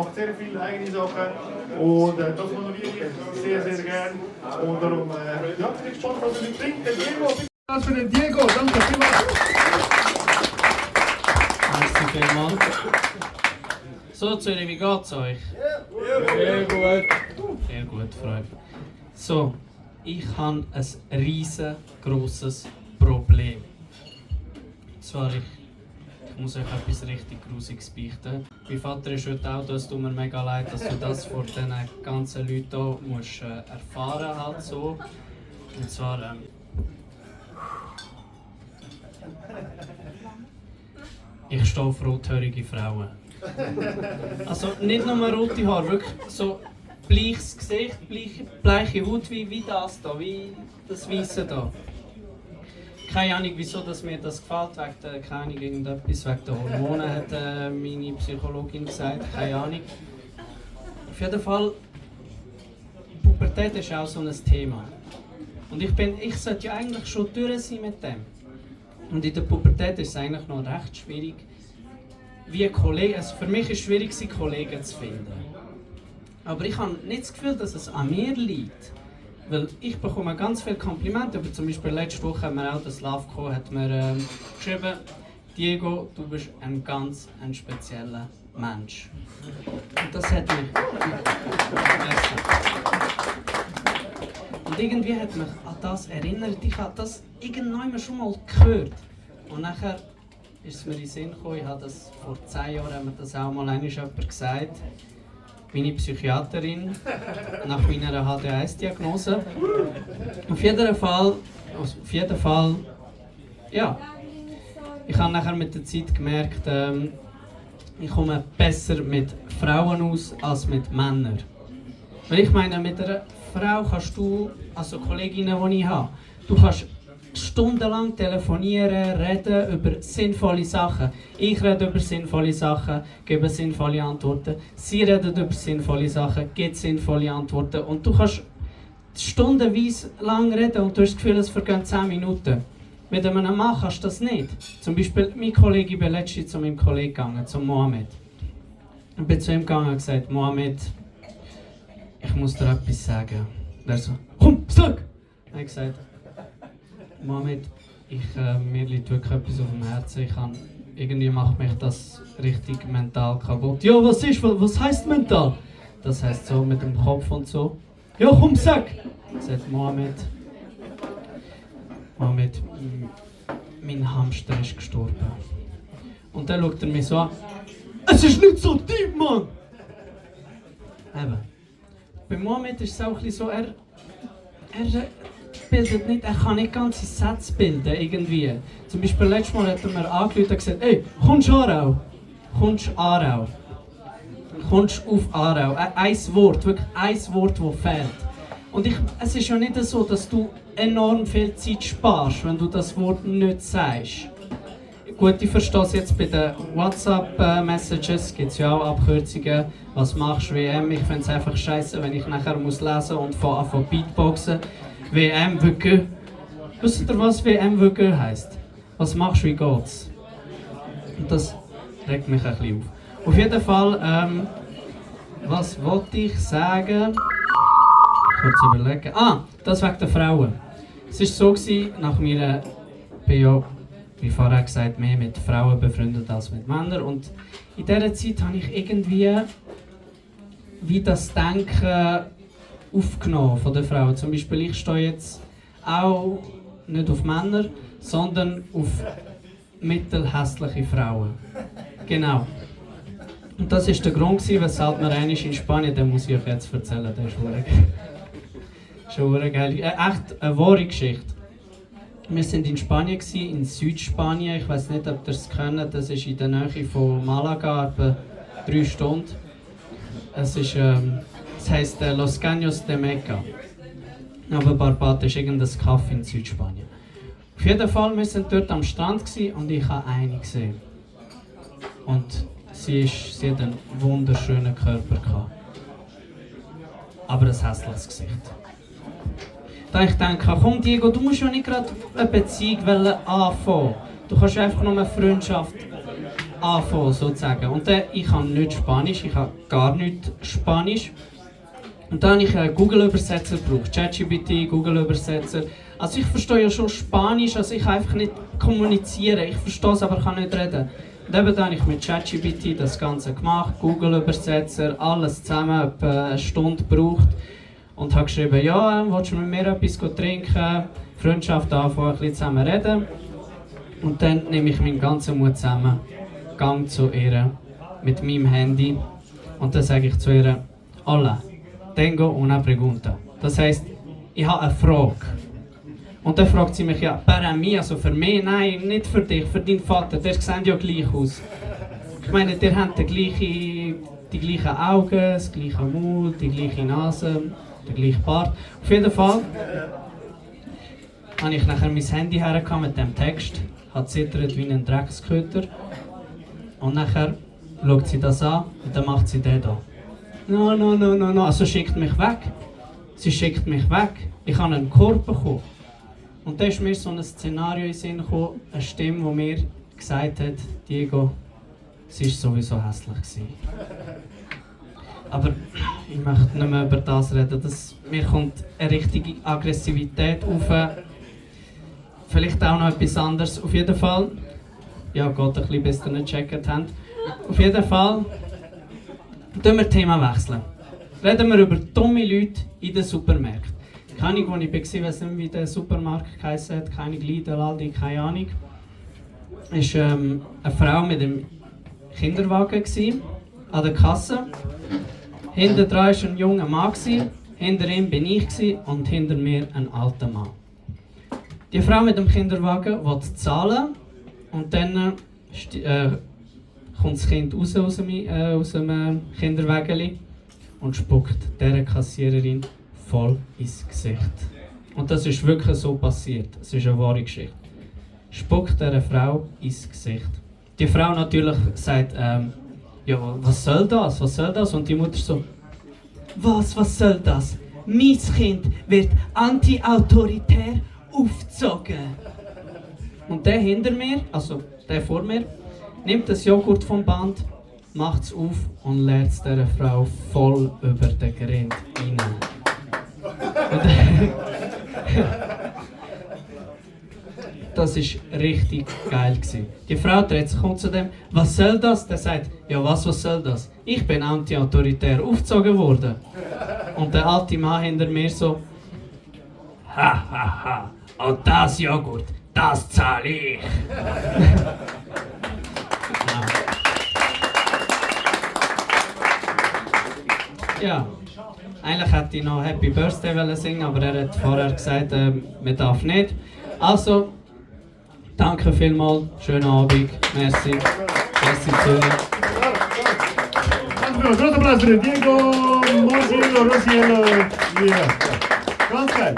macht sehr viele eigene Sachen und das honoriere ich sehr, sehr gern. Und darum, ja, ich bin gespannt, was er mit bringt. Der Diego, das für den Diego, danke vielmals. Merci vielmals. So, Zürich, wie geht's euch? Sehr gut. Sehr gut, freut mich. So, ich habe ein riesengroßes Problem. Und zwar, ich muss euch etwas richtig Grusiges beichten. Mein Vater ist heute auch da, es tut mir mega leid, dass du das vor diesen ganzen Leuten hier musst, erfahren halt so. Und zwar, ich stehe auf rothörige Frauen. Also nicht nur rote Haare, wirklich so bleiches Gesicht, bleiche Haut wie das da, wie das Weisse da. Keine Ahnung, wieso dass mir das gefällt, wegen keine Ahnung, irgendetwas wegen der Hormone, hat meine Psychologin gesagt, keine Ahnung. Auf jeden Fall, Pubertät ist auch so ein Thema. Und ich sollte ja eigentlich schon durch sein mit dem. Und in der Pubertät ist es eigentlich noch recht schwierig, wie Kollegen, also für mich ist es schwierig, Kollegen zu finden. Aber ich habe nicht das Gefühl, dass es an mir liegt. Weil ich bekomme ganz viele Komplimente. Aber zum Beispiel letzte Woche hat mir auch das Love Co. hat mir geschrieben, Diego, du bist ein ganz spezieller Mensch. Und das hat mich und irgendwie hat mich an das erinnert. Ich habe das irgendwann schon mal gehört. Und nachher ist es mir in den Sinn gekommen, ich habe das vor 10 Jahren hat mir das auch mal jemand gesagt. Meine Psychiaterin nach meiner HDS-Diagnose. Auf jeden Fall, ja. Ich habe nachher mit der Zeit gemerkt, ich komme besser mit Frauen aus als mit Männern. Weil ich meine, mit einer Frau kannst du, also Kolleginnen, die ich habe, du kannst stundenlang telefonieren, reden über sinnvolle Sachen. Ich rede über sinnvolle Sachen, gebe sinnvolle Antworten. Sie reden über sinnvolle Sachen, geben sinnvolle Antworten. Und du kannst stundenweise lang reden und du hast das Gefühl, es vergehen 10 Minuten. Mit einem Mann kannst du das nicht. Zum Beispiel, mein Kollege, ich bin letztens zu meinem Kollegen gegangen, zu Mohammed. Ich bin zu ihm gegangen und gesagt, Mohammed, ich muss dir etwas sagen. Er so, komm, sag! Ich habe gesagt, Mohammed, mir liegt wirklich etwas auf dem Herzen. Irgendwie macht mich das richtig mental kaputt. Ja, was heisst mental? Das heisst so mit dem Kopf und so. Ja, komm, sag! Sagt Mohammed, mein Hamster ist gestorben. Und dann schaut er mich so an. Es ist nicht so deep, Mann! Eben. Bei Mohammed ist es auch ein bisschen so, er bildet nicht, er kann nicht ganze Sätze bilden, irgendwie. Zum Beispiel letztes Mal hat er mir angerufen und gesagt, ey, kommst du Aarau? Kommst Aarau? Kommst auf Aarau? Ein Wort, wirklich ein Wort, das fehlt. Und es ist ja nicht so, dass du enorm viel Zeit sparst, wenn du das Wort nicht sagst. Gut, ich verstehe es jetzt bei den WhatsApp-Messages, gibt es ja auch Abkürzungen. Was machst du, WM? Ich finde es einfach scheiße, wenn ich nachher muss lesen und von Beatboxen. WM wirklich. Wisst ihr, was WM wirklich heisst? Was machst du, wie geht's? Und das regt mich ein bisschen auf. Auf jeden Fall, was wollte ich sagen? Kurz überlegen. Das wegen der Frauen. Es war so, nach meiner wie vorher gesagt, mehr mit Frauen befreundet als mit Männern. Und in dieser Zeit habe ich irgendwie wie das Denken aufgenommen von den Frauen. Zum Beispiel, ich stehe jetzt auch nicht auf Männer, sondern auf mittelhässliche Frauen. Genau. Und das war der Grund, weshalb wir einmal in Spanien, den muss ich euch jetzt erzählen, der ist schon geil. Echt eine wahre Geschichte. Wir waren in Spanien, in Südspanien. Ich weiß nicht, ob ihr es kennt. Das ist in der Nähe von Malaga, etwa 3 Stunden. Es heisst Los Caños de Meca. Aber Barbate ist irgendein Kaff in Südspanien. Auf jeden Fall, wir waren dort am Strand und ich habe eine gesehen. Und sie hat einen wunderschönen Körper gehabt. Aber ein hässliches Gesicht. Da ich denke, komm Diego, du musst ja nicht gerade eine Beziehung anfangen. Du kannst einfach nur eine Freundschaft anfangen, sozusagen. Und dann, ich kann nicht Spanisch, ich habe gar nicht Spanisch. Und dann habe ich einen Google-Übersetzer gebraucht, ChatGPT, Google-Übersetzer. Also ich verstehe ja schon Spanisch, also ich kann einfach nicht kommunizieren, ich verstehe es, aber kann nicht reden. Und eben dann habe ich mit ChatGPT das Ganze gemacht, Google-Übersetzer, alles zusammen, etwa eine Stunde gebraucht. Und habe geschrieben, ja, willst du mit mir etwas trinken, Freundschaft anfangen, ein bisschen zusammen reden. Und dann nehme ich meinen ganzen Mut zusammen, gehe zu ihr mit meinem Handy und dann sage ich zu ihr, hola, tengo una pregunta. Das heisst, ich habe eine Frage. Und dann fragt sie mich, ja, para mí, also für mich, nein, nicht für dich, für deinen Vater, der sieht ja gleich aus. Ich meine, der hat die gleichen Augen, das gleiche Maul, die gleiche Nase, den gleichen Bart. Auf jeden Fall habe ich nachher mein Handy hergekommen mit dem Text, hat zittert wie ein Drecksköter. Und nachher schaut sie das an und dann macht sie den da. No, also schickt mich weg. Sie schickt mich weg. Ich habe einen Korb bekommen. Und dann ist mir so ein Szenario in den Sinn gekommen, eine Stimme, die mir gesagt hat, Diego, sie war sowieso hässlich gewesen. Aber ich möchte nicht mehr über das reden. Mir kommt eine richtige Aggressivität auf. Vielleicht auch noch etwas anderes. Auf jeden Fall, ja, geht ein bisschen, bis ihr nicht gecheckt habt. Auf jeden Fall, wechseln wir Thema. Reden wir über dumme Leute in den Supermärkten. Keine Ahnung, wo ich war, weiß nicht, wie der Supermarkt geheißen hat, keine Lidl, Aldi, keine Ahnung. Es war eine Frau mit einem Kinderwagen an der Kasse. Hinter dran war ein junger Mann, hinter ihm bin ich und hinter mir ein alter Mann. Die Frau mit dem Kinderwagen will zahlen und dann kommt das Kind raus aus dem Kinderwagen und spuckt dieser Kassiererin voll ins Gesicht. Und das ist wirklich so passiert. Es ist eine wahre Geschichte. Spuckt dieser Frau ins Gesicht. Die Frau natürlich sagt, ja, was soll das? Was soll das? Und die Mutter so, was soll das? Mein Kind wird anti-autoritär aufgezogen. Und der hinter mir, also der vor mir, nimmt das Joghurt vom Band, macht es auf und leert es dieser Frau voll über den Grind rein. Das war richtig geil. Die Frau dreht sich um zu dem, was soll das? Der sagt, ja was soll das? Ich bin anti-autoritär aufgezogen worden. Und der alte Mann hinter mir so, ha, und das Joghurt, das zahle ich. Ja, eigentlich hätte ich noch Happy Birthday singen, aber er hat vorher gesagt, man darf nicht. Also, danke vielmals, schönen Abend, merci Zürich. Großen Applaus für Diego, Mosiello, Rosiello. Ganz geil.